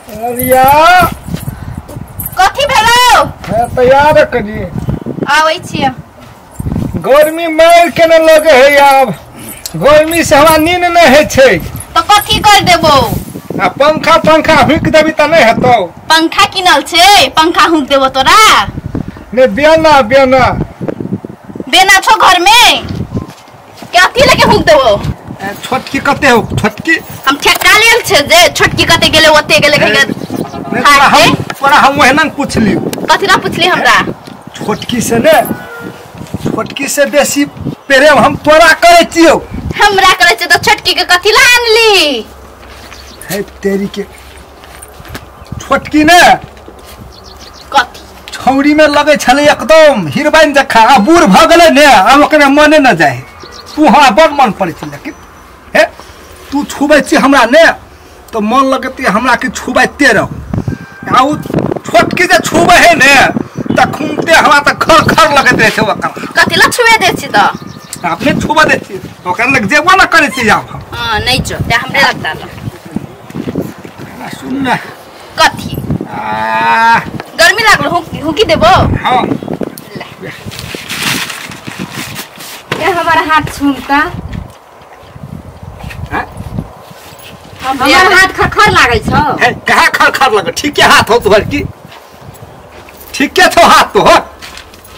अरिया कथी भेलो? तैयार करी आबै छियै। गर्मी मार के न लगे है आब, गर्मी से हमरा नींद नहीं है छै। तो कथी कर देबो? आ पंखा पंखा हुक देबी त नहीं हेतौ। पंखा किनल छै, पंखा हुक देबो तोरा? ने बेना बेना बेना छो घर में, कथी लेके हुक देबो? छोटकी कते हो? छोटकी हम ठेका लेल छै जे छोटकी कते गेले ओते गेले कह हम तोरा हम ओहना पुछली। कथी ना पुछली हमरा? छोटकी से ने, छोटकी से बेसी प्रेम हम तोरा करे छियौ। हमरा करे छै त छोटकी के कथी ला आनली? है तेरी के छोटकी ने कथी छौरी में लगे छले एकदम हीरोइन जखा, आ बूढ़ भ गेलै ने आब ओकरा मने न जाए। तू हमरा बड़ मन पड़ै छै, लेकिन हे तू छुबै छी हमरा ने तो मन लगते हमरा के छुबैते रहो। आ उ छोटकी जे छुबै है ने त खूनते हमरा त खर खर लगैत रहै छै ओकरा। कथी ला छुए दै छी त? अपने छुबा दै छी ओकरा लग जेबो न करै छी आब हम। हां नहीं जो ते हमरे लगता ल। सुन न कथी गर्मी लागल हुकी देबो? हां ये हमारा हाथ छूमता, हमार हाथ खरखर लागै छौ। हे कहाँ खरखर लगे? ठीके हाथ हो तोहर की? ठीके छौ हाथ तोहर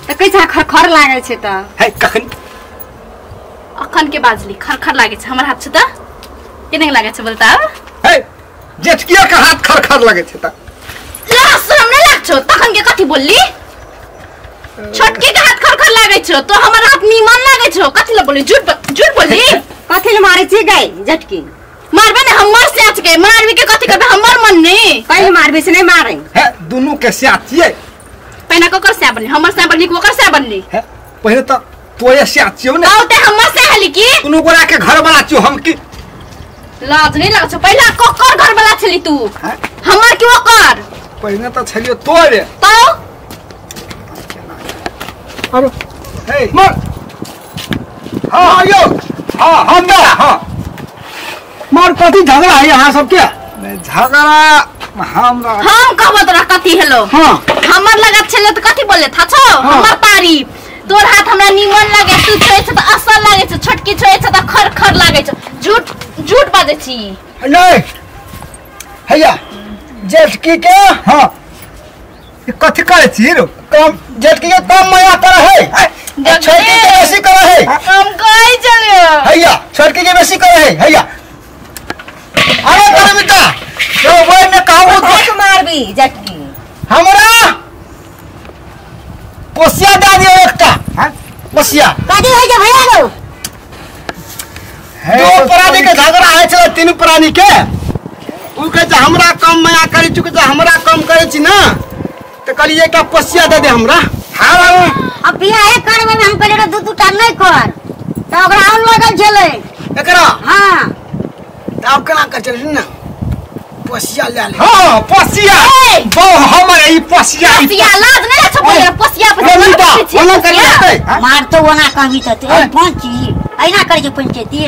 त कैसा खरखर लागै छै त? हे कखन अखन के बाजली खरखर लागै छै हमर हाथ छै त केने लागै छै बोलता? हे जेठकिया के हाथ खरखर लागै छै त ला शरम नै लाग छौ तखन के कथी बोलली? छोटकी के हाथ खरखर लागै छौ तो हमर हाथ नीमन लागै छौ, कथी ला बोलली? झूठ झूठ बोलली? कथी ला मारै छी गई जेठकी? मारबे ने हमर स्याच के, मारबे के कथी करबे हमर मन ने कहि मारबे से नहीं मारे। हे दुनु के स्याच छियै। पहिने ककर स्या बनली? हमर स्या बनली कि ओकर स्या बनली? हे पहिने त तोरे स्याच छियौ ने। औ ते हमर स्या हली की? दुनु गोरा के घर वाला छियौ हम की? लाज नहीं लागै छौ? पहिला ककर घर वाला छली तू, हमर कि ओकर? पहिने त छलियौ तोरे। तो अरे हे मार। हां यो हां हम ना हां मार। कथी झगड़ा है यहाँ सबके? झगड़ा हमरा हम कहबो तोरा कथी हेलो। हां हमर लगत छले त कथी बोलले था छौ? हमर तारीफ तोर हाथ हमरा निमन लागे, तू छोए छ त असल लागे छ, छोटकी छोए छ त खर खर लागे छ। झूठ झूठ बाजै छी। नहीं हैया जेठकी के हां कथी करे छी रो? कम जेठकी के कम माया करे है, छोटकी के बेसी करे है। हम कहि चलियो हैया छोटकी के बेसी करे है हैया। अरे करे बेटा तो ओय में कहू तो मारबी जेठकी हमरा पोसिया दे दियो एकटा। हां पोसिया कथी होय छै भैया रो? दो प्राणी के झगड़ा है छले तीन प्राणी के। उ कहै छै हमरा कम माया करै छी, कहै छै हमरा कम करै छी ना, त कहलियै एकटा पोसिया दे दे हमरा। हां अब बियाह करबै में हम कहलियै दू दू टा नहीं कर त ओकरा आउन लगल छलै एकरा। हां त आब केना कर चल ना पोसिया ले ले। हां पोसिया बो हमर ई पोसिया पोसिया लाज नहीं छ बोले पोसिया पोसिया ओना करि लेतै मार तो ओना कहबी त पंची ऐना करै छै पंचायती।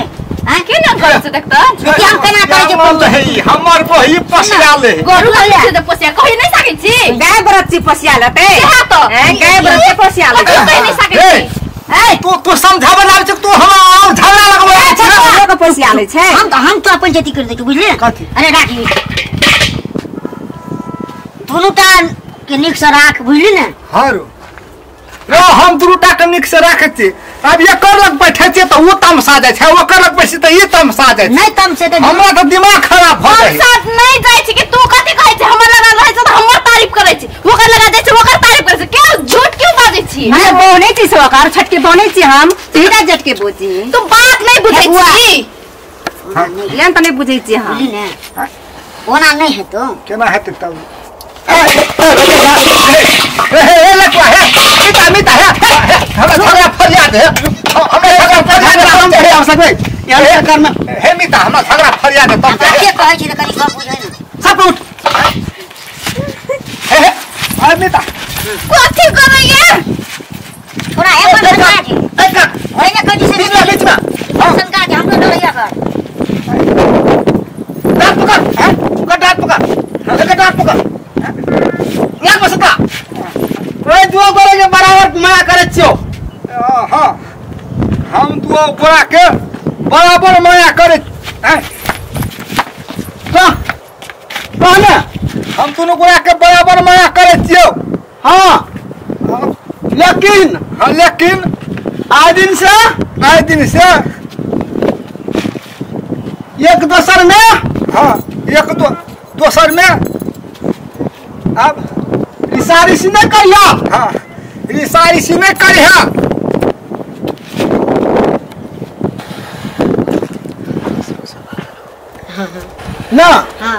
हां केना करै छै देख त हम केना करै छै पंचायती? हमर बही पोसिया ले गोरु लगे छै त पोसिया कहि नहीं सकै छी। गाय बरत छी पोसिया लेतै। हां त गाय बरत के पोसिया लेतै कहि नहीं सकै छी। ए तू तू समझाबै लाग छै, तू हमरा और झगड़ा लगबै छै। के पोसिया लै छै। हम तो पंचायती कर दै छी बुझलियै। अरे राख दुनू टा के नीक से राख बुझली ने। हां रो रो हम दुनू टा के नीक से राखै छी। अब एकर लग बैठै छियै त ओ तमसा जाइ छै, ओकर लग बैसै त ई तमसा जाइ छै। नहीं तमसे त हमरा त दिमाग खराब भ जाइ। हम साथ नहीं जाइ छी कि तू कथी कहै छै? हमर लगा रहै छै त हमर तारीफ करै छी, ओकर लगा जाइ छै ओकर तारीफ करै छै। क्यों झूठ क्यों बाजै छी? माने बोलै छी से ओकर छटके बोलै छी हम सीधा झटके बोजी। तू बात नहीं बुझै छी। लेन त नहीं बुझै छी हम। बुझली ने ओना नहीं हेतौ। केना हेतै तब? हे लटवा हे मिता मिता हे हमरा झगड़ा फरिया दे, हमरा झगड़ा फरिया दे। हम हे हम सकबै यार सरकार में। हे मिता हमरा झगड़ा फरिया दे तब के कहै छी त कनि गप बुझै ने। सब उठ हे हे आ मिता कथी करैया? थोड़ा एक संगा जी एक ओइने कथी से बीच में बीच में संगा जी हमरो डरैया कर दांत पकड़। हां पकड़ दांत पकड़। गोरा के बराबर माया करे कह कह ने हम दुनू गोरा के बराबर माया करे छियो। हाँ लेकिन हाँ लेकिन आइ दिन से एक दोसर में हाँ एक दोसर में अब ईसा ऋषि नहीं करिया। हाँ ईसा ऋषि नहीं करिया। ना हाँ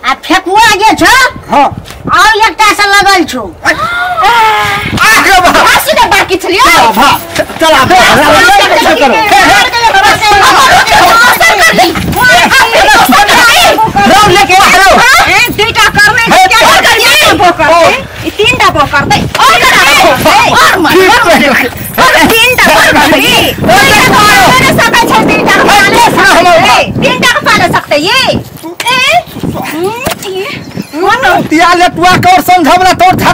आ फेकुआ जे छो हाँ और एकटा से लगल छो आगे बा सीधे बाकी चलियो भा चला बे करो रौ लेके रौ ए दुईटा करने क्या करबी बोकर ई तीनटा बोकर दे और और मत और तीनटा करबी और सकै छै तीनटा पाले सकते तीनटा पाले सकते ये ए तिया लेटुआ के और समझबला तोर झगड़ा।